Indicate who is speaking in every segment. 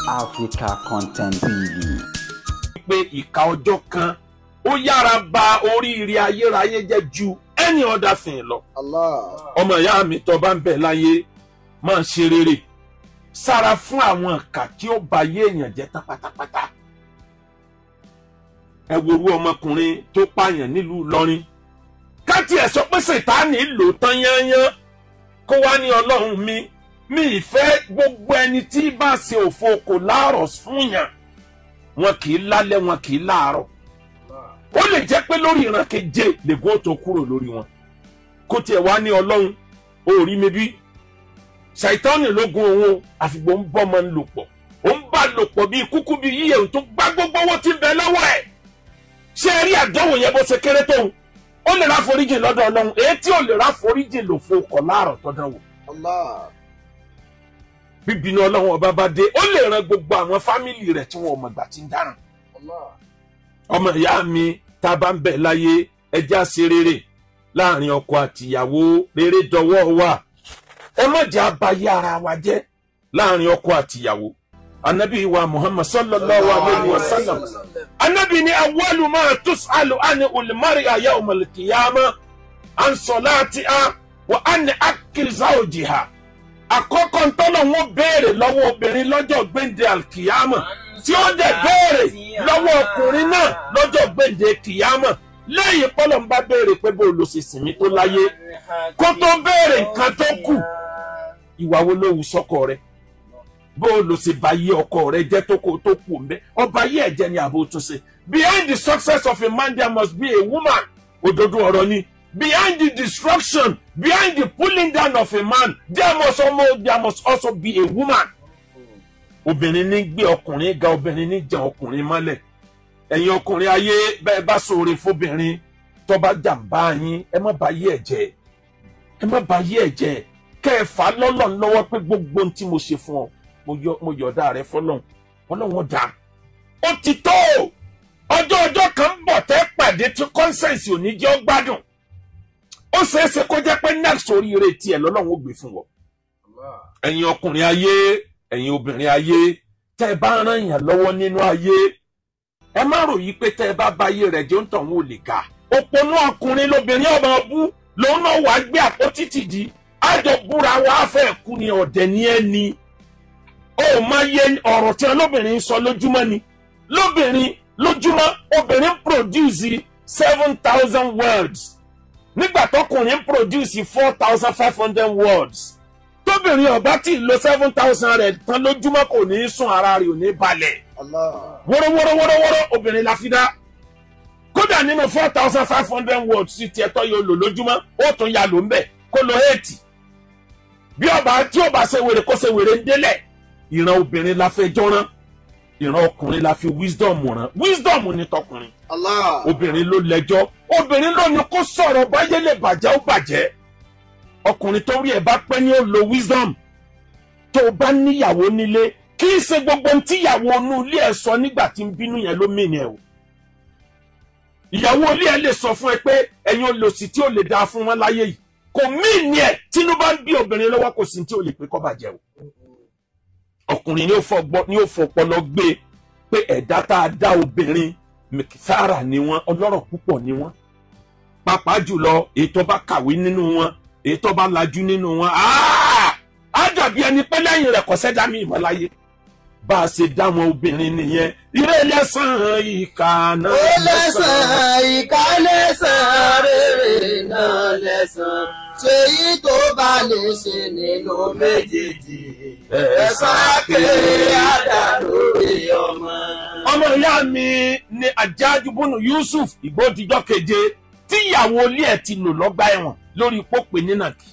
Speaker 1: Africa Content TV.
Speaker 2: Pé ìka ọjọ́ kan ó yára ba oríire ayérayé jẹ́ ju any other thing lọ. Ọmọ ìyá mi tó bá ń bẹ láyé, máa ṣe rere, sára fún àwọn ìkà tí ó ba ayé èèyàn jẹ́ tán pátápátá. Ẹ wo irú ọmọkùnrin tó pààyàn nílùú Ìlọrin. Ká tiẹ̀ sọ pé Sètáàní lò tán yányán, kó wá ní, "Ọlọ́run mi, mi ìfẹ́ gbogbo ẹni tí bá ṣe òfo kò láàrọ̀ fún yàn." Wọn kì í lálẹ́, wọn kì í láàárọ̀. Ó lè jẹ́ pé lórí ìran keje lègùn ó tó kúrò lórí wọn. Kó tiẹ̀ wá ní, "Ọlọ́run, ó rí mi bí Ṣàìtánì lógun òun." Àfìgbò ń bọ́ máa ń lò pọ̀, ó ń bá lò pọ̀ bíi kúkú bíi yíyẹ, òun tó gbá gbogbo owó tí ń bẹ lọ́wọ́ ẹ̀. Ṣé ẹ rí àdánwò yẹn bó ṣe kéré tóun? Ó lè ráforíjì lọ́dọ̀ Ọlọ́run. Èyí tí ò lè ráforíjì lò fún ọkọ̀ láàrọ̀ tọ́dánwò. Bíbínú Ọlọ́run Ọba bá dé, ó lè ran gbogbo àwọn family rẹ̀ tí wọn ò mọ̀gbà tí ń dáràn. Ọmọ ìyá mi, tá a bá ń bẹ láyé, ẹjẹ́ á ṣe rere láàrin ọkọ àtìyàwó. Rere dọwọ́ wa, ẹ má jẹ́ abayé ara wa jẹ́ láàrin ọkọ àtìyàwó. Anabi wa Muhammad sallallahu alayhi wa sallam, anabi ni awwalu ma tus'alu ani al-mar'a yawm al-qiyamah an salatiha wa an akli zawjiha. Àkọ́kọ́ ntọ́lọ̀ wọn béèrè lọ́wọ́ obìnrin lọ́jọ́ gbẹ̀ǹde alkiyama, tí ó dẹ̀ béèrè lọ́wọ́ ọkùnrin náà lọ́jọ́ gbẹ̀ǹde kìyàmà, lẹ́yìn pọ́lọ̀ ń bá béèrè pé bó ló ṣe sìnmí tó láyé, kó tó béèrè nǹkan tó kù, ìwà wo ló wù sọ́kọ rẹ̀, bó ló ṣe bá yé ọkọ rẹ̀ jẹ́ tó kó tó kù ń bẹ́, ọba yé ẹ̀jẹ̀ ni àbò tún ṣe. Behind the success of a man, there must be a woman. Òdodo ọ̀rọ̀ ni. Behind the destruction, behind the pulling down of a man, there must also be a woman. Obìnrin ní gbé ọkùnrin ga, obìnrin ní jẹ ọkùnrin mọ́lẹ̀. Ẹ̀yin ọkùnrin ayé, bẹ́ẹ̀ bá ṣoore fóbìnrin, tó bá jàǹbá yín, ẹ má bá yé ẹ̀ jẹ́, ẹ má bá yé ẹ̀ jẹ́. Kẹ́ ẹ fà á lọ́lọ́run lọ́wọ́ pé gbogbo ohun tí mo ṣe fún ọ, mo yọ̀ọ̀dá rẹ fọlọ́run. Ọlọ́run ọ̀dà ó ti tó. Ọjọ́ kan ń bọ̀ tẹ́ pàdé tí conscience ò ní jẹ́ ó gbádùn. Ó ṣeé ṣe kó jẹ́ pé next oríire tiẹ̀ lọ́lọ́run ó gbé fún wọn. Ẹ̀yin ọkùnrin ayé, ẹ̀yin obìnrin ayé, tẹ́ ẹ bá ràn yàn lọ́wọ́ nínú ayé, ẹ má rò yí pé tẹ́ ẹ bá bá ayé rẹ̀ jẹ́, ń tàn wọ́n ò lè ga. Òpònú ọkùnrin lobìnrin ọmọ bú lòun náà wàá gbé àpótí tìdí àjọ búra wa fẹ́ kú ni. Ọ̀dẹ̀ ni ẹ ni ó máa yẹ ọ̀rọ̀ tí olóbìnrin sọ lójúmọ́ ni. Lóbìnrin lójúmọ́, obìnrin produce 7,000 words, nígbà tọkùnrin produce 4,500 words. Tóbìnrin ọba tí lo 7,000 rẹ̀ tán lójúmọ́, kò ní í sùn, ara rẹ̀ ò ní balẹ̀. Wórówórówórówóró obìnrin la fi dá. Kódà nínú 4,500 words sí tiẹ̀ tọ́ yóò lò lójúmọ́, ó tún ya lò ń bẹ̀ kó lo eight. Bí ọba tí ọba ṣe wèrè, kó ṣe wèrè ń délẹ̀. Ìran obìnrin la fẹ́ jọ́rán, ìran ọkùnrin la fi wisdom rán. Wisdom ni tọkùnrin. Obìnrin ló lẹ́jọ́, obìnrin ló ní kó sọ̀rọ̀ báyé lè bàjẹ́, ó bàjẹ́. Ọkùnrin tó rí ẹ̀ bá pẹ́ ní ó lo wisdom. Tó o bá níyàwó nílé, kì í ṣe gbogbo ohun tíyàwó inú ilé ẹ̀ sọ nígbà tí ń bínú yẹn ló mìíní ẹ̀ o. Ìyàwó ilé ẹ̀ lè sọ fún ẹ pé ẹ̀yin olòṣì tí ò lè dáa fún wọn láyé yìí, kò mìíní ẹ̀. Tínú bá ń bí obìnrin lọ́wọ́, kò sí tí ò lè pé kó bàjẹ́ o. Ọkùnrin ní ó fọpọlọ gbé pé ẹ̀dá tá a dá obìnrin, mìkítàrà ni wọ́n, ọlọ́rọ̀ púpọ̀ ni wọ́n, pàápàá jùlọ èyí tó bá kàwé nínú wọn, èyí tó bá lajú nínú wọn. Á dàbí ẹni pé lẹ́yìn rẹ̀ kò sẹ́dá mi ìmọ̀ láyé. Bá a ṣe dá wọn obìnrin nìyẹn. Ire lẹ́sàn, ìkà náà.
Speaker 3: Ó lẹ́sàn, ìkà lẹ́sàn, rere náà lẹ́sàn. Ṣèyí tó bá lè ṣe nínú méjèèjì, ẹ̀san kéré àdá lórí ọmọ.
Speaker 2: Ọmọ ìyá mi ni Àjájú bùnú Yusuf ìgbódìjọ́ keje tíyàwó ilé ẹ̀ ti lò lọ́gbà ẹ̀wọ̀n lórí pópè nínàkì.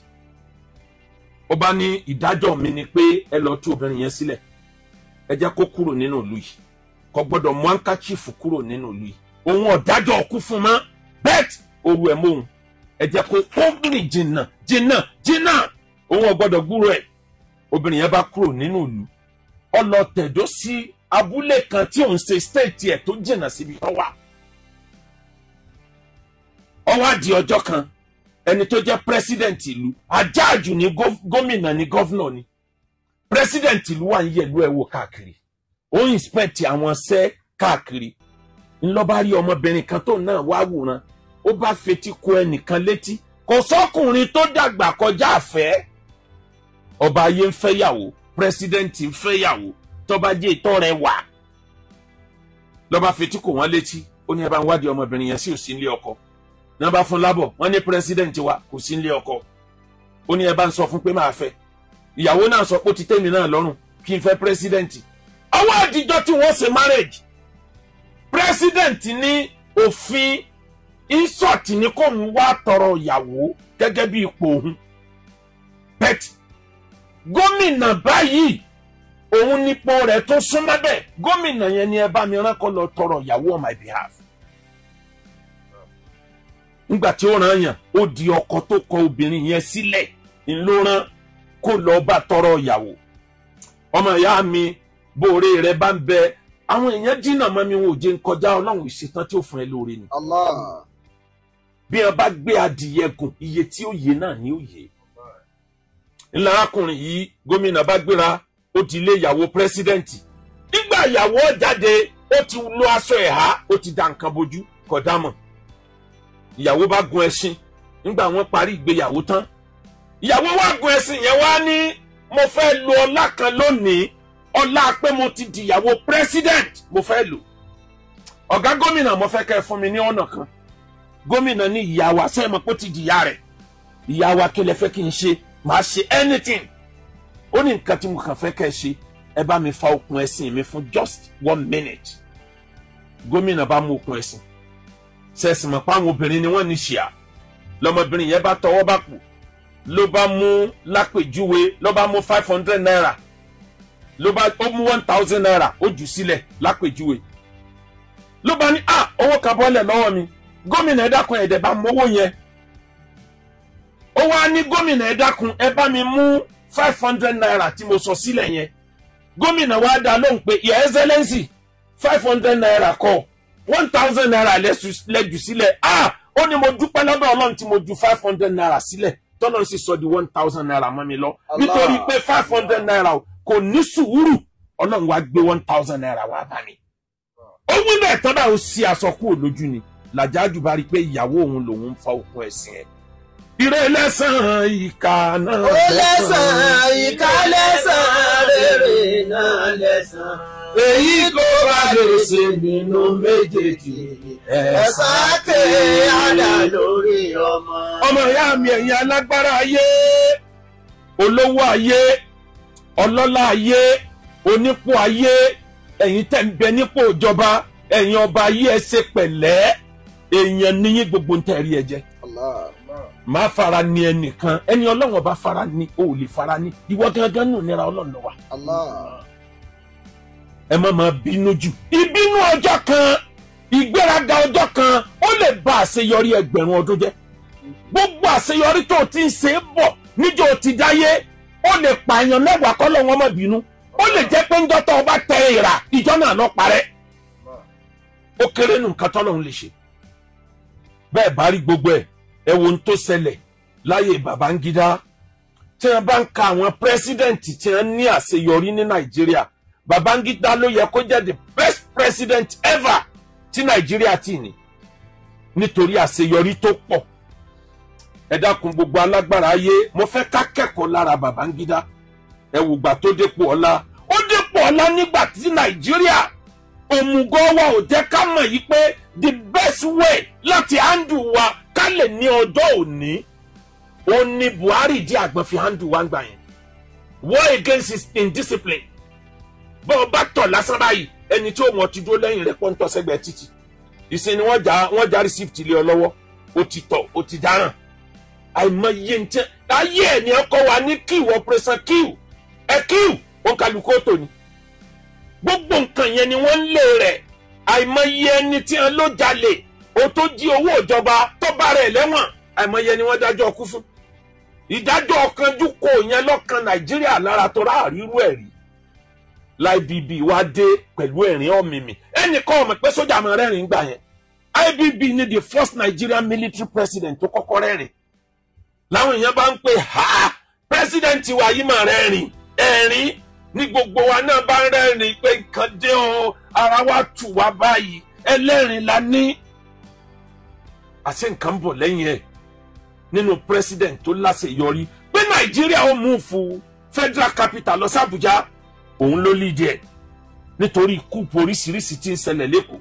Speaker 2: Ó bá ní, "Ìdájọ́ mi ni pé ẹ lọ tú obìnrin yẹn sílẹ̀, ẹ jẹ́ kó kúrò nínú ìlú yìí. Kò gbọ́dọ̀ mú handkerchief kúrò nínú ìlú yìí. Òun ọ̀dájọ́ ọkú fún mọ́ bẹ́ẹ̀, òru ẹ̀ mọ́hun. Ẹ jẹ́ kó rìn jìnnà jìnnà jìnnà, òun ò gbọ́dọ̀ gbúrò ẹ̀." Obìnrin yẹn bá kúrò nínú ìlú, ó lọ tẹ̀dó sí abúlé kan tí òun ṣe state ẹ̀ tó jìnnà síbi tó wà. Ó wá di ọjọ́ kan, ẹni tó jẹ́ president ìlú, ajáàjù ní gómìnà ní governor ní president ìlú, wà ń yẹ̀lú ẹ̀ wò káàkiri. Ó inspect àwọn ṣẹ́ káàkiri. Ńlọ́ba rí ọmọbìnrin kan tó náà wá wòran. Ó bá fetí kò ẹnìkan létí. Kò sọ́kùnrin tó dàgbà kọjá àfẹ́. Ọba ayé ń fẹ́yàwó, pírẹsidẹ́ǹtì ń fẹ́yàwó, tọ́ba jẹ́ ìtọ́ rẹ̀ wà. Lọ́ba fetí kò wọ́n létí, ó ní ẹ bá ń wádìí ọmọbìnrin yẹn sí ò sí nílé ọkọ. Ní wọ́n bá fún lábọ̀, wọ́n ní pírẹsidẹ́ǹtì wa kò sí nílé ọkọ. Ó ní ẹ bá ń sọ fún pé máa fẹ́. Ìyàwó náà sọ pé ó ti tẹ́mi náà lọ́rùn kí n fẹ́ pírẹsidẹ́ǹtì. Ọwọ́ àdìjọ́ tí wọ́n ṣe marriage. Pírẹsidẹ́ǹtì ní òfin insult ní kò ń wá tọrọ ìyàwó gẹ́gẹ́ bí ipò òun. But gómìnà báyìí òun nípò rẹ̀ tó súnmọ́ bẹ́ẹ̀, gómìnà yẹn ni ẹ bá mi rán kó lọ tọrọ ìyàwó on my behalf. Nígbà tí ó rán yàn, ó di ọkọ tó kọ obìnrin yẹn sílẹ̀ ńlọ rán kó lọ bá tọrọ ìyàwó. Ọmọ ìyá mi, bóore rẹ bá ń bẹ, àwọn èèyàn jìnnà mọ́ mi, wọn ò jẹ́ ń kọjá Ọlọ́run ìṣetán tí ó fún ẹ lóore ni.
Speaker 3: Allah.
Speaker 2: Bí wọn bá gbé adìyẹ gùn, iye tí ó yé náà ni ó yé. Ńlá arákùnrin yìí, gómìnà bá gbéra, ó ti lé ìyàwó pírẹsidẹ́ǹtì. Nígbà ìyàwó jáde, ó ti lo aṣọ ẹ̀há, ó ti da nǹkan bojú, kò dámọ̀. Ìyàwó bá gun ẹṣin. Nígbà wọn parí ìgbéyàwó tán, ìyàwó wá gun ẹṣin yẹn wá ní mo fẹ́ lo ọlá kan lónìí, ọlá pé mo ti dìyàwó president, mo fẹ́ lò. Ọ̀gá gómìnà, mo fẹ́ kẹ́ ẹ fún mi ní ọ̀nà kan. Gómìnà ní ìyá wa, ṣé ẹ mọ̀ pé ó ti dìyà rẹ̀? Ìyá wa, kí lẹ fẹ́ kí n ṣe? Màá ṣe anything. Ó ní nǹkan tí mo kàn fẹ́ kẹ́ ẹ ṣe, ẹ bá mi fa okùn ẹṣin mi fún just 1 minute. Gómìnà bá mú okùn ẹṣin. Ṣẹ̀sìn mọ̀ pé àwọn obìnrin ni wọ́n ní ṣìà. Lọmọbìnrin yẹn bá tọwọ́ bá kù, ló bá mú lápèjúwe, ló bá mú 500 naira, ló bá ó mú 1000 naira, ó jù sílẹ̀ lápèjúwe. Ló bá ní owó kan bọ́lẹ̀ lọ́wọ́ mi, gómìnà ẹ dákun, ẹ̀dẹ̀ bá mówó yẹn. Ó wá ní gómìnà ẹ dákun, ẹ bá mi mú 500 naira tí mo sọ sílẹ̀ yẹn. Gómìnà wa dá lóhùn pé Your Excellency, 500 naira kọ́, 1000 naira lẹ́jù sílẹ̀. Ó ní mo dúpẹ́ lọ́dọ̀ Ọlọ́run tí mo ju 500 naira sílẹ̀, tọ́lọ́run sì sọ di 1000 naira mọ́ mi lọ. Nítorí pé 500 naira kò ní sùúrù, Ọlọ́run wá gbé 1000 naira wá bá mi. Ó wí bẹ́ẹ̀ tán báyìí, ó sì aṣọ kúrò lójú ni. Làjájú bá rí i pé ìyàwó òun lòun ń fa okùn ẹ̀sìn ẹ̀. Ire lẹ́sàn ìkà náà
Speaker 3: Ó lẹ́sàn, ìkà lẹ́sàn, rere náà lẹ́sàn.
Speaker 2: Èyí tó bá lè ṣe nínú méjèèjì,
Speaker 3: Ẹ̀san ké àdá lórí ọmọ.
Speaker 2: Ọmọ ìyá mi, ẹ̀yin alágbára ayé, olówó ayé, ọlọ́lá ayé, onípò ayé, ẹ̀yin tẹ́ ń bẹ nípò ìjọba, ẹ̀yin ọba ayé, ẹ ṣe pẹ̀lẹ́. Èèyàn níyìn gbogbo ń tẹ̀rí ẹ jẹ.
Speaker 3: Allah.
Speaker 2: Má fara ní ẹnìkan, ẹni Ọlọ́run ọba fara ní, o ò lè fara ní. Ìwọ gangan nù nira Ọlọ́run ló wà.
Speaker 3: Allah.
Speaker 2: Ẹ má máa bínú jù. Ìbínú ọjọ́ kan, ìgbéraga ọjọ́ kan, ó lè ba àṣeyọrí ẹgbẹ̀rún ọdún jẹ́. Gbogbo àṣeyọrí tó o ti ń ṣe é bọ̀ níjọ́ o ti dáyé, ó lè pààyàn mẹ́wàá kọ́ lọ́wọ́ má bínú. Ó lè jẹ́ pé ńjọ́ tó o bá tẹ ìrà, ìjọ náà lọ parẹ́. Ó kéré nù nǹkan tọ́lọ́run lè ṣe. Bẹ́ẹ̀ bá rí gbogbo ẹ̀, ẹ wo ohun tó ṣẹlẹ̀ láyé Babangida. Tí wọ́n bá ń ka àwọn pírẹsidẹ́ǹtì tí wọ́n ní àṣeyọrí ní Nàìjíríà, Babangida ló yẹ kó jẹ́ the best president ever tí Nàìjíríà ti ní, nítorí àṣeyọrí tó pọ̀. Ẹ dákun, gbogbo alágbára ayé, mo fẹ́ ká kẹ́kọ̀ọ́ lára Babangida. Ẹ wò gbà tó dépò ọlá. Ó dépò ọlá nígbà tí Nàìjíríà òmùgọ̀ wa ò jẹ́ ká mọ̀ yìí pé the best way láti handle wa ká lè ní ọjọ́ òní, ó ní Buhari dí àgbọn fi handle wa ń gbà yẹn. War against his indiscipline. Bọ́ ọ bá tọ̀ lásán báyìí, ẹni tí ó mọ̀ ti dúró lẹ́yìn rẹ̀ pọ́ńtọ̀ sẹ́gbẹ̀ẹ́ títì. Ìsìn ni wọ́n já receipt lé ọ lọ́wọ́, ó ti tọ̀, ó ti dáràn. Àìmọye ń tẹ́ ayé ẹ̀ ní ọkọ̀ wa ní kíw, operation kíw, ẹ kíw, ó kálukú ó tò ní. Gbogbo nǹkan yẹn ni wọ́n ń lé rẹ̀. Àìmọye ẹni tí wọ́n ló jalè, ó tó jí owó ìjọba tó bá rẹ̀ lẹ́wọ̀n, àìmọye ni wọ́n dájọ́ ọkú fún. Ìdájọ́ ọ̀kanjú kò yẹn lọ́kàn Nàìjíríà lára tó ráàrírú ẹ̀ rí. IBB wá dé pẹ̀lú ẹ̀rín ọ̀mìmì. Ẹnìkan ọmọ pé sójà máa rẹ́rìn gbà yẹn. IBB ni the first Nigerian military president tó kọ́kọ́ rẹ́rìn. Láwọn èèyàn bá ń pè ha, president wa yìí máa rẹ́rìn. Ẹ̀rín ní gbogbo wa náà bá ń rẹ́rìn pé Nǹkan dé o, ara wa tù wá báyìí, ẹlẹ́rìn la ní. Àṣé nǹkan bọ̀ lẹ́yìn ẹ̀ nínú president tó láṣeyọrí pé Nàìjíríà ó mú fún federal capital lọ sí Àbújá, òun ló lead ẹ̀ nítorí coup oríṣiríṣi tí ń ṣẹlẹ̀ lẹ́kọ̀ọ́.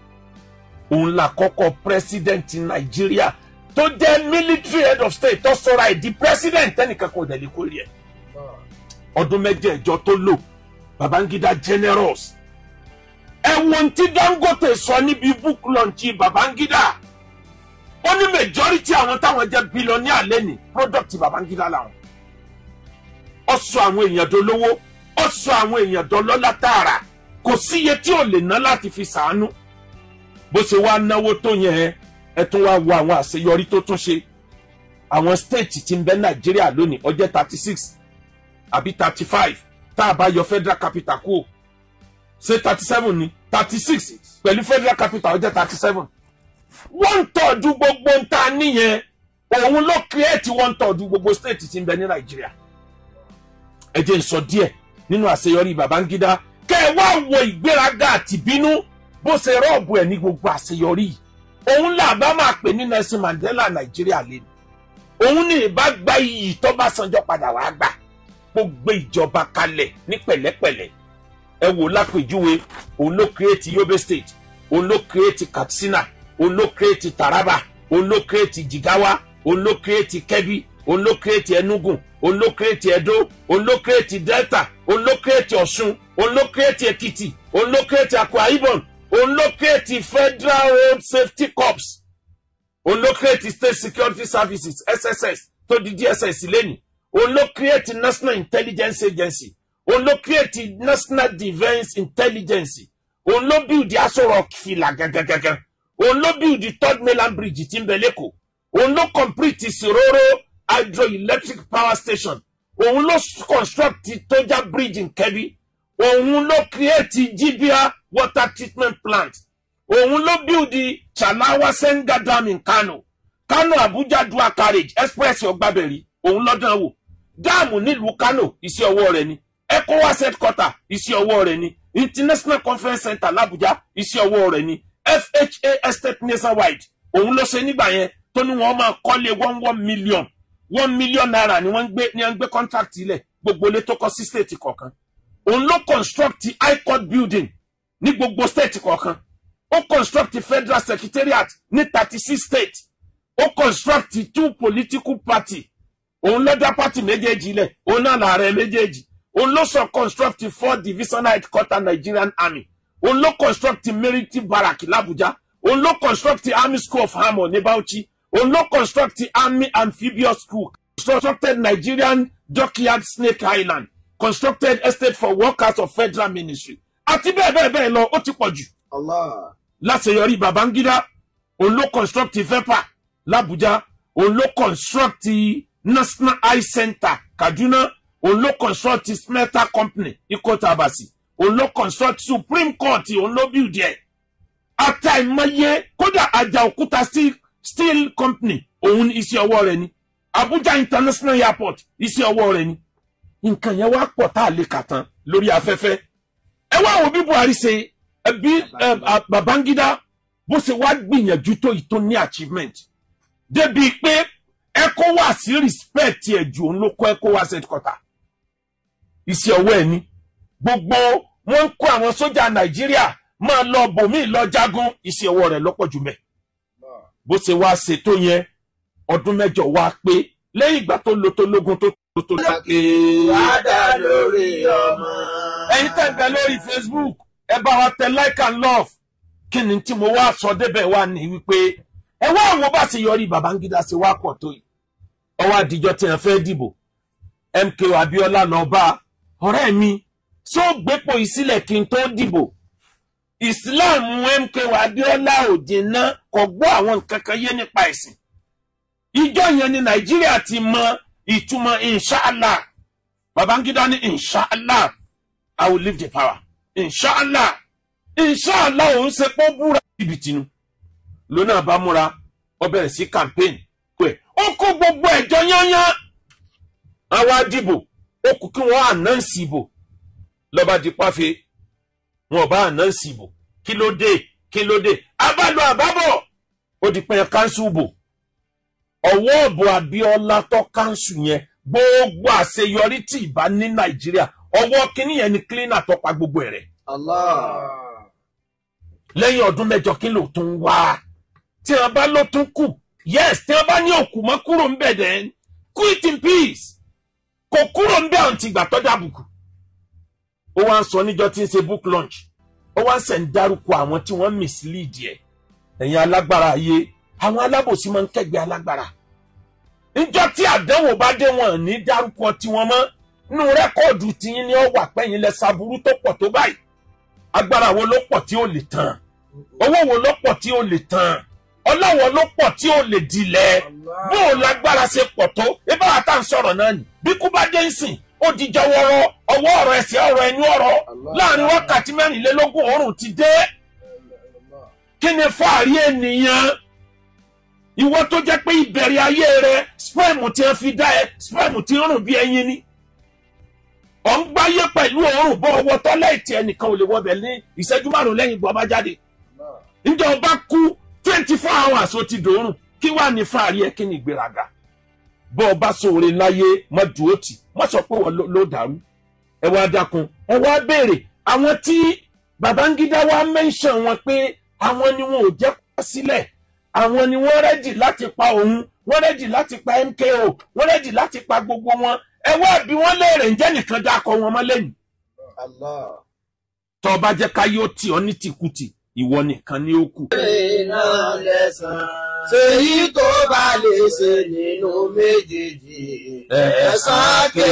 Speaker 2: Òun là kọ́kọ́ president Nàìjíríà tó jẹ́ military head of state tó sọra ẹ̀ di president tẹ́nìkan kò dẹ̀ lè kórè ẹ̀. Ọdún mẹ́jẹ̀ẹ̀jọ tó lò, Babangida generous. Ẹ̀wọ̀n tí Dangote sọ níbi book launch Babangida, ó ní majority àwọn táwọn jẹ́ billionaire lẹ́ni product Babangida làwọn. Ó sọ àwọn èèyàn dolówó, ó sọ àwọn èèyàn dọlọ́lá tààrà, kò síye tí ò lè ná láti fi sàánú. Bó ṣe wá náwó tó yẹn, ẹ tún wá wo àwọn àṣeyọrí tó tún ṣe. Àwọn state tí ń bẹ Nàìjíríà lónìí ó jẹ́ 36 àbí 35, tá a bá yọ federal capital kúrò, ṣé 37 ni? 36 pẹ̀lú federal capital ó jẹ́ 37. 1/3 gbogbo ń ta níyẹn, òun ló create 1/3 gbogbo state tí ń bẹ ní Nàìjíríà. Ẹ jẹ́ n sọ díẹ̀ nínú àṣeyọrí Babangida, kẹ́ ẹ wá wo ìgbéraga àti ìbínú bó ṣe rọ́ọ̀bù ẹ̀ ní gbogbo àṣeyọrí yìí. Òun là bá máa pè ní Nelson Mandela Nàìjíríà lẹ́nu. Òun ní ìbá gba iyì tó bá sanjọ́ padà wàá gbà. Gbogbo ìjọba kalẹ̀ ní pẹ̀lẹ́pẹ̀lẹ́. Ẹ wò lápèjúwe, òun ló create Yobe State, òun ló create Katsina, òun ló create Taraba, òun ló create Jigawa, òun ló create Kebbi, òun ló create Enugu, òun ló create Edo, òun ló create Delta, òun ló create Ọ̀ṣun, òun ló create Ekiti, òun ló create Akwa Ibom, òun ló create Federal Road Safety Corps, òun ló create State Security Services SSS tó di DSS lẹ́nu, òun ló create National Intelligence Agency, òun ló create National Defence Intelligence, òun ló build Aso Rock fìlà gangangangan, òun ló build Third Mainland Bridge tí ń bẹ lẹ́kọ̀ọ́, òun ló complete Siroro Hydroelectric Power Station, òun ló construct Toja Bridge in Kebbi, òun ló create Jibia Water Treatment Plant, òun ló build Chalawa Senga Dam in Kano, Kano Abuja dual carriage express ọgbàbẹ̀rí, òun lọ́dún wò. Dáàmù nílùú Kano, iṣẹ́ ọwọ́ rẹ̀ ni. ECOWAS headquarter, iṣẹ́ ọwọ́ rẹ̀ ni. International Conference Center l'Abuja, iṣẹ́ ọwọ́ rẹ̀ ni. FHA Estate nationwide, òun ló ṣe nígbà yẹn tó ní wọ́n máa kọ́lé 1 million naira ni wọ́n ń gbé ní wọ́n ń gbé contract ilẹ̀ gbogbo ilé tó kọ́ sí state kọ̀ọ̀kan. Òun ló construct high court building ní gbogbo state kọ̀ọ̀kan. Ó construct federal secretariat ní 36 states. Ó construct two political party, òun ló dá party méjèèjì lẹ̀, òun náà làárẹ̀ méjèèjì. Òun ló sọ construct four divisional headquarter Nigerian Army, òun ló construct military barrack l'Abuja, òun ló construct Army School of Armour ní Bauchi, òun ló construct Army Amphibious School, constructed Nigerian Dockyard Snake Island, constructed estate for workers of federal ministry, àti bẹ́ẹ̀ bẹ́ẹ̀ bẹ́ẹ̀ lọ, ó ti pọ̀ jù.
Speaker 3: Allah.
Speaker 2: Láṣeyọrí Babangida, òun ló construct FEPA l'Abuja, òun ló construct National Eye Center Kaduna, òun ló construct smelter company Ikota Abasi, òun ló construct Supreme Court, òun ló build ẹ̀, àtàìmọye. Kódà Àjàòkúta steel company, òun iṣẹ́ ọwọ́ rẹ̀ ni. Abuja International Airport, iṣẹ́ ọwọ́ rẹ̀ ni. Nǹkan yẹn wá pọ̀ tá a lè kà tán lórí afẹ́fẹ́. Ẹ wá wo bí Buhari ṣe bí Babangida bó ṣe wá gbìyànjú tó ìtò ní achievement débi pé ECOWAS respect ẹ̀ jù. Òun ló kọ́ ECOWAS headquarter, iṣẹ́ ọwọ́ ẹ̀ ni. Gbogbo wọn ń kó àwọn sójà Nàìjíríà máa lọ bòmíì lọ jagun, iṣẹ́ ọwọ́ rẹ̀ lọ́pọ̀ jù mẹ́. Bó ṣe wá ṣètò yẹn, ọdún 8 wá pé lẹ́yìn ìgbà tó lo tó lógun tó tó tó
Speaker 3: Wádà lórí ọmọ.
Speaker 2: Ẹ̀yin tẹ́ ń bẹ lórí Facebook, ẹ bá wa tẹ like and love. Kí ni tí mo wá sọ débẹ̀ wá ní wípé ẹ wá àwọn bá ṣe yọrí Babangida ṣe wá pọ̀ tó yìí. Ọwọ́ àdìjọ tí wọ́n fẹ́ dìbò, MKO Abiola lọ bá, "Ọ̀rẹ́ mi, ṣó gbépò ìsílẹ̀ kí n tó dìbò?" Islam MKO Abiola ò jìnnà, kò gbọ́ àwọn nǹkan kan yé nípa ẹ̀sìn. Ìjọ yẹn ni Nàìjíríà ti mọ ìtumọ̀ inshallah. Babangida ní, "Inshallah, I will leave the power, inshallah, inshallah." Òun ṣe pé ó búra jìbìtì nu lónà bá múra, ó bẹ̀rẹ̀ sí campaign pé ó kó gbogbo ẹ̀jọ́ yányán. Àwa dìbò, ó kù kí wọ́n announce ìbò, lọ́ba di páfẹ́. Wọn ò bá ànáǹsì ìbò. Kí ló dé? Kí ló dé? Abálọ àbábọ̀ ó di pé káńsù bò. Ọwọ́ ọ̀bọ̀ Abíọ́lá tó káńsù yẹn, gbogbo àṣeyọrí tí ìbá ní Nàìjíríà, ọwọ́ kínní yẹn ni cleaner tó pa gbogbo ẹ̀ rẹ̀.
Speaker 3: Allah.
Speaker 2: Lẹ́yìn ọdún 8 kí ló tún wá? Tí wọ́n bá ló tún kù, yes, tí wọ́n bá ní òkú mọ́ kúrò ń bẹ̀ dẹ́n, quit in peace. Kò kúrò ń bẹ̀ ọ̀ǹtì ìgbà tọ́jà àbùkù. Ó wá ń sọ níjọ́ tí ń ṣe book launch, ó wá ń sẹ̀ ń dárúkọ àwọn tí wọ́n mislead ẹ̀. Ẹ̀yin alágbára ayé, àwọn alábòsí máa ń kẹ́gbẹ́ alágbára. Níjọ́ tí àdánwò bá dé, wọn ní dárúkọ tiwọn mọ́. Nínú rẹ́kọ̀dù tiyín ni ó wà pẹ́yìn lẹ ṣaburú tó pọ̀ tó báyìí. Agbára wo ló pọ̀ tí ó lè tán? Owó wo ló pọ̀ tí ó lè tán? Ọlọ́wọ́ ló pọ̀ tí ó lè dilẹ̀? Bó o lágbára ṣe pọ̀ tó, ibà wa tá à ń sọ̀rọ̀ náà nì. Bí kú bá dé ń sìn, ó di jọwọ́rọ́, ọwọ́ ọ̀rọ̀, ẹsẹ̀ ọ̀rọ̀, ẹnu ọ̀rọ̀. Láàrin wákàtí 24 òórùn ti dé. Kí ni fáàrí ènìyàn? Ìwọ tó jẹ́ pé ìbẹ̀rẹ̀ ayé rẹ, sperm tí wọ́n fi dá ẹ, sperm tí ń rùn bí ẹyin ni. Ọ̀ ń gbáyé pẹ̀lú òórùn, bọ́ ọwọ́ tọ́lẹ̀tì ẹnìkan ò lè wọbẹ̀ ní ìṣẹ́jú 5 lẹ́yìn ìgbà ọba jáde. Ǹjẹ́ ọba kú 24 hours ó ti dòórùn. Kí wàá ní fáàrí ẹ, kí ni ìgbéraga? Bọ́ ọba sóore láyé, mọ́ dúró tì, mọ́ sọ pé wọ́n ló dàrú. Ẹ wá dákun, ẹ wá béèrè àwọn tí Babangida wá mẹ́ńṣàn wọn pé àwọn ni wọn ò jẹ́ kó sílẹ̀, àwọn ni wọ́n rẹ́dì láti pa òun, wọ́n rẹ́dì láti pa MKO, wọ́n rẹ́dì láti pa gbogbo wọn. Ẹ wá bí wọ́n léèrè, ǹjẹ́ nìkan dákọ̀ wọn mọ́ lẹ́yìn?
Speaker 3: Allah.
Speaker 2: Tó bá jẹ́ ká yóò tì ọ́ ní tìkùtì, ìwọ nìkan ni ó kù.
Speaker 3: Iná lẹ́sàn. Ṣèyí tó bá lè ṣe nínú méjèèjì. Ẹ̀san ké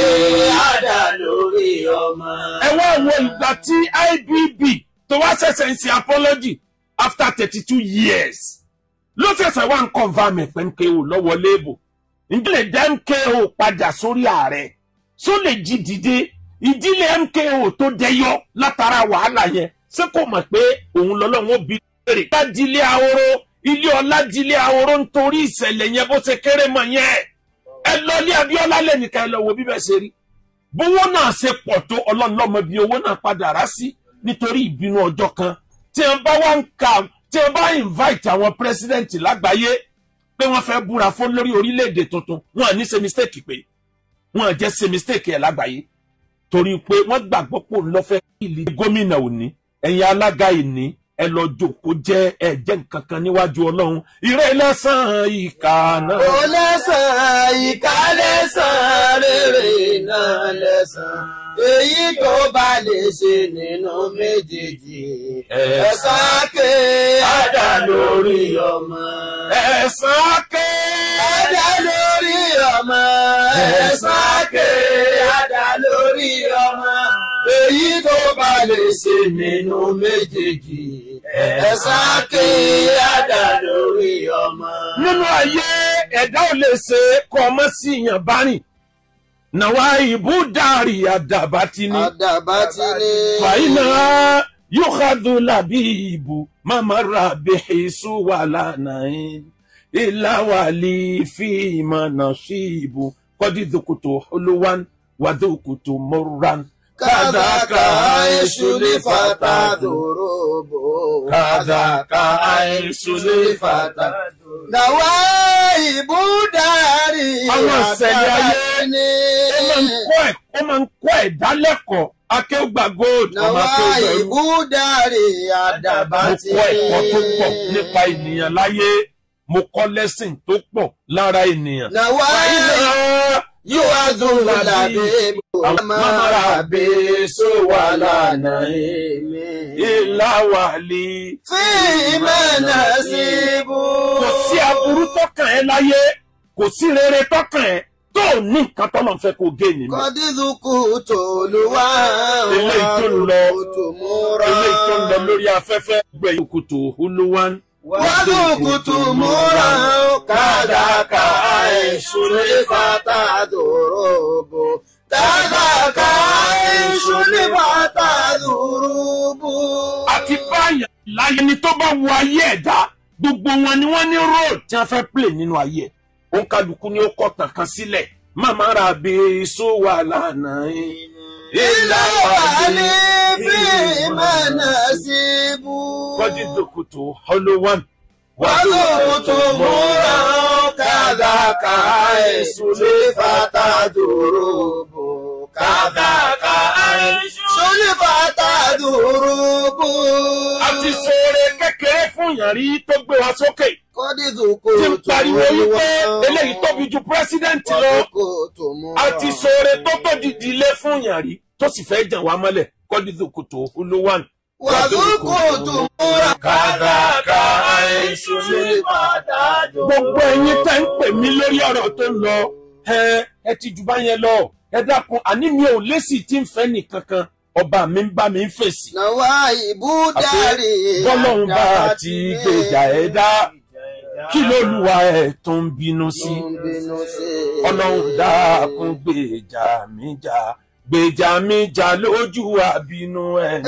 Speaker 3: àdá lórí ọmọ.
Speaker 2: Ẹ wá wo ìgbà tí IBB tó wá ṣẹ̀ṣẹ̀ ń ṣe apology after 32 years ló ṣẹ̀ṣẹ̀ wá ń confirm ẹ̀ pé MKO lọ́wọ́ léèbò. Ǹjẹ́ lè dá MKO padà sórí ààrẹ? Só lè jí dìde? Ìdílé MKO tó dẹyọ látara wàhálà yẹn, ṣé kò mọ̀ pé òun lọ́lọ́run ó bí léèrè? Ọládìlé ahoro, ilé Ọládìlé ahoro nítorí ìṣẹ̀lẹ̀ yẹn bó ṣe kéré mọ̀ yẹn. Ẹ lọ lé Abíọ́lá lẹ́nìkan, ẹ lọ wo bíbẹ̀ ṣe rí. Bówó náà ṣe pọ̀ tó, Ọlọ́run lọ́mọ bí owó náà padà rá sí nítorí ìbínú ọjọ́ kan. Tí wọ́n bá wá ń ka, tí wọ́n bá invite àwọn president lágbàáyé pé wọ́n fẹ́ búra fún lórí orílẹ̀-èdè tuntun, wọ́n ní ṣe mistake pé wọ́n jẹ́ ṣe mistake ẹ̀ lágbàáyé, torí pé wọ́n gbàgbọ́ pò ń lọ́fẹ́ ìlú gómìnà òní. Ẹ̀yin alága ìní, ẹ lọ jókòó jẹ́, ẹ jẹ́ nǹkan kan níwájú Ọlọ́run. Ìrẹ́ lẹ́sàn ìkà náà.
Speaker 3: Ó lẹ́sàn ìkà lẹ́sàn, rere náà lẹ́sàn. Èyí tó bá lè ṣe nínú méjèèjì. Ẹ̀san ké àdá lórí ọmọ.
Speaker 2: Ẹ̀san ké
Speaker 3: àdá lórí ọmọ. Ẹ̀san ké àdá lórí ọmọ. Èyí tó bá lè ṣe nínú méjèèjì. Ẹ̀san ké àdá lórí ọmọ.
Speaker 2: Nínú ayé ẹ̀dá ò lè ṣe kọ́ ọmọ sí ìyàn bá rìn. Nàwa ìbú dàrí àdàbà ti ní.
Speaker 3: Àdàbà ti ní.
Speaker 2: Fàyínà yóò ká dùn làbí ìbú màmá ra bìhìsù wà lánàá ìlàwàlì fíìmà náà sí ìbú kọ́dí dòkòtò olúwan wà dòkòtò mọ́ran.
Speaker 3: Kàdákà àìsù ní fata dòróbò.
Speaker 2: Kàdákà àìsù ní fata dòróbò.
Speaker 3: Nàwa ìbú dàrí
Speaker 2: Àwọn ìṣẹ̀lẹ̀ ayé
Speaker 3: ní.
Speaker 2: ó máa ń kọ́ ẹ̀dá lẹ́kọ̀ọ́. Akéwùgbà gold, ọmọ
Speaker 3: Nàwa
Speaker 2: akéwùgbà ẹrú.
Speaker 3: ìbú dàrí àdàbà
Speaker 2: Mo
Speaker 3: ti
Speaker 2: kọ́ ẹ̀kọ́ tó pọ̀ nípa ènìyàn láyé. Mo kọ́ lẹ́sìn tó pọ̀ lára ènìyàn.
Speaker 3: Nàwa
Speaker 2: Fàyínà
Speaker 3: yóò wá dùn làbí
Speaker 2: Mamara beso wà lánàá ìlàwàlì.
Speaker 3: Fíìmà náà síbú.
Speaker 2: Kò sí aburú tọ́kàn ẹ láyé, kò sí rere tọ́kàn ẹ tó ní nǹkan tọ́lọ̀ ń fẹ́ kó gé nínú.
Speaker 3: Kọ́dídùkú tòlúwà
Speaker 2: Eléyìí tó ń lọ,
Speaker 3: tó múra.
Speaker 2: eléyìí tó ń lọ lórí afẹ́fẹ́ gbẹ̀yìn kùtù huluwan.
Speaker 3: Wàdùkùtù múra kàdàkà àìsùn ní fata dòróbò. Kàdàkà àìsùn ní fata dòróbò.
Speaker 2: Àti báyà láyé ni tó bá wo ayé ẹ̀dá, gbogbo wọn ni wọ́n ní role tí wọ́n fẹ́ play nínú ayé ẹ̀. Òǹkàlùkù ni ó kọ́ tàn kan sílẹ̀. Màmá ra bí so wà lánàá.
Speaker 3: Ilé wà ní fíìmà náà
Speaker 2: Kọ́dí dòkòtò hollowan.
Speaker 3: Wàdùkùtù múra kàdákà èṣù lè fata dòròbò. Kàdákà èṣù lè fata dòròbò.
Speaker 2: A ti ṣoore kékeré fún yàn rí tó gbé wa sókè.
Speaker 3: Kọ́dí dòkòtò
Speaker 2: Tí ń pariwo wípé eléyìí tóbi ju pírẹ́sídẹ̀ǹtì lọ.
Speaker 3: Wàdùkùtù múra.
Speaker 2: A ti ṣoore tó tó dìdí ilé fún yàn rí tó sì fẹ́ jàn wá mọ́lẹ̀. Kọ́dí dòkòtò hollowan.
Speaker 3: Wàdùkùtù múra
Speaker 2: Kàdákà èṣù lè
Speaker 3: fata dòròbò.
Speaker 2: Gbogbo ẹ̀yin tẹ́ ń pè mí lórí ọ̀rọ̀ tó ń lọ, ẹ ti jù bá yẹn lọ. Ẹ dákun, àní mi ò lésì tí ń fẹ́ nìkankan, ọba mi ń bá mi ń fèsì.
Speaker 3: Nàwa ìbúdárì.
Speaker 2: Bọ́lọ́hun bá ti gbèjà ẹ dá, kí lóluwa ẹ̀ tó ń bínú sí? Ọlọ́run dákun gbèjà mi jà, gbèjà mi jà lójú àbínú ẹni.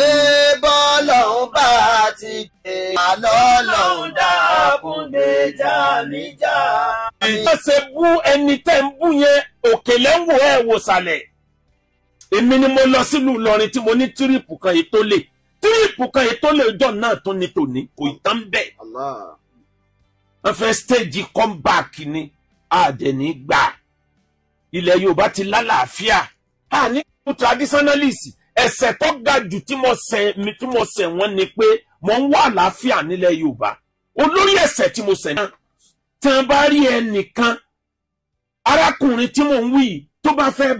Speaker 3: Bọ́lọ́hun bá ti gbèjà lọ́lọ́hun dákun gbèjà mi jà.
Speaker 2: Ìjọ ṣe bú ẹni tẹ́ ń bú yẹn, òkèlè ń wò ẹ́ wò sàlẹ̀. Èmi ni mo lọ sílùú Ìlọrin tí mo ní tírípù kan èyí tó lè. Tírípù kan èyí tó lè ọjọ́ náà tún ni tòní, kò ì tán bẹ́ẹ̀. Wọ́n fẹ́ stéèjì comeback ni, àdẹ̀ní gbà. Ilẹ̀ Yorùbá ti lálàáfíà. A ní kú traditionalist. Ẹ̀ṣẹ̀ tó ga jù tí mo ṣẹ̀ wọ́n ni pé mo ń wá àlàáfíà nílẹ̀ Yorùbá. Olórí ẹ̀ṣẹ̀ tí mo ṣẹ̀ náà, tí wọ́n bá rí ẹnìkan, arákùnrin tí mò ń wí tó bá fẹ́